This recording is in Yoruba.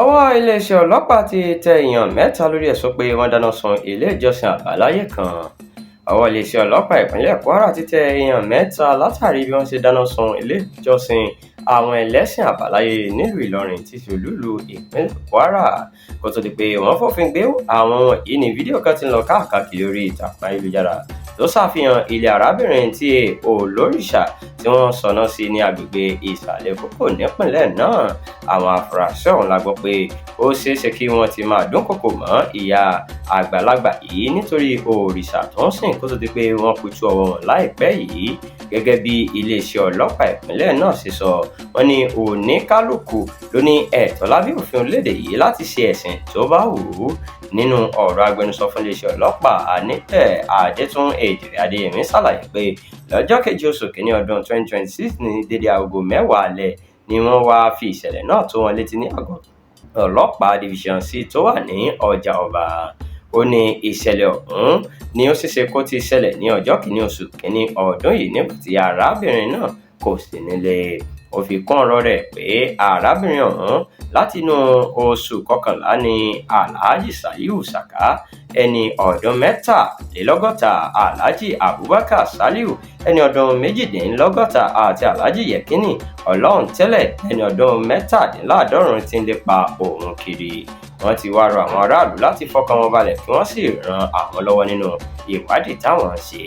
Ọwọ́ iléeṣẹ́ ọlọ́pàá ti tẹ èèyàn mẹ́ta lórí ẹ̀sùn pé wọ́n dáná sun ilé ìjọsìn àbáláyé kan. Ọwọ́ iléeṣẹ́ ọlọ́pàá ìpínlẹ̀ Kwara ti tẹ èèyàn mẹ́ta látàrí bí wọ́n ṣe dáná sun ilé ìjọsìn àwọn ẹlẹ́sìn àbáláyé nílùú Ìlọrin tí í ṣe olúìlú ìpínlẹ̀ Kwara. Kó tó di pé wọ́n fòfin gbé àwọn wọ̀nyí ní fídíò kan tí ń lọ káàkiri orí ìtàkùn ayélujára tó ṣàfihàn ilé arábìnrin tí olórìṣà tí wọ́n sọná sí ní agbègbè Ìsàlẹ̀ Kókó nípìnlẹ̀ náà. Àwọn afurasí ọ̀hún la gbọ́ pé ó ṣeéṣe kí wọ́n ti máa dúnkòokò mọ́ ìyá àgbàlagbà yìí nítorí òrìṣà tó ń sìn kó tó di pé wọ́n pitú ọwọ́ wọn láìpẹ́ yìí. Gẹ́gẹ́ bí iléeṣẹ́ ọlọ́pàá ìpínlẹ̀ náà ṣe sọ, wọ́n ní oníkálukú ló ní ẹ̀tọ́ lábẹ́ òfin orílẹ̀-èdè yìí láti ṣe ẹ̀sìn tó bá wù ú. Nínú ọ̀rọ̀ agbẹnusọ fún iléeṣẹ́ ọlọ́pàá níbẹ̀, Adétún Èjìrè Adéyẹmí, ṣàlàyé pé lọ́jọ́ kejì oṣù kínní ọdún 2026 ní dédé aago 10 alẹ́ ni wọ́n wáá fi ìṣẹ̀lẹ̀ náà tó wọn létí ní àgọ́ ọlọ́pàá Division C tó wà ní Ọjà Ọba. Ó ní ìṣẹ̀lẹ̀ ọ̀hún ni ó ṣeéṣe kó ti ṣẹlẹ̀ ní ọjọ́ kìíní oṣù kínní ọdún yìí nígbà tí arábìnrin náà kò sí nílé. Ó fi kún ọ̀rọ̀ rẹ̀ pé arábìnrin ọ̀hún látinú oṣù kọkànlá ní Alhaji Saliu Saka, ẹni ọdún 63, Alhaji Abubakar Saliu, ẹni ọdún 68, àti Alhaji Yekini Ọlọ́runtẹ́lẹ̀, ẹni ọdún 77, tí ń lépa òun kiri. Wọ́n ti wá rọ àwọn aráàlú láti fọkàn wọn balẹ̀ kí wọ́n sì ran àwọn lọ́wọ́ nínú ìwádìí táwọn ń ṣe.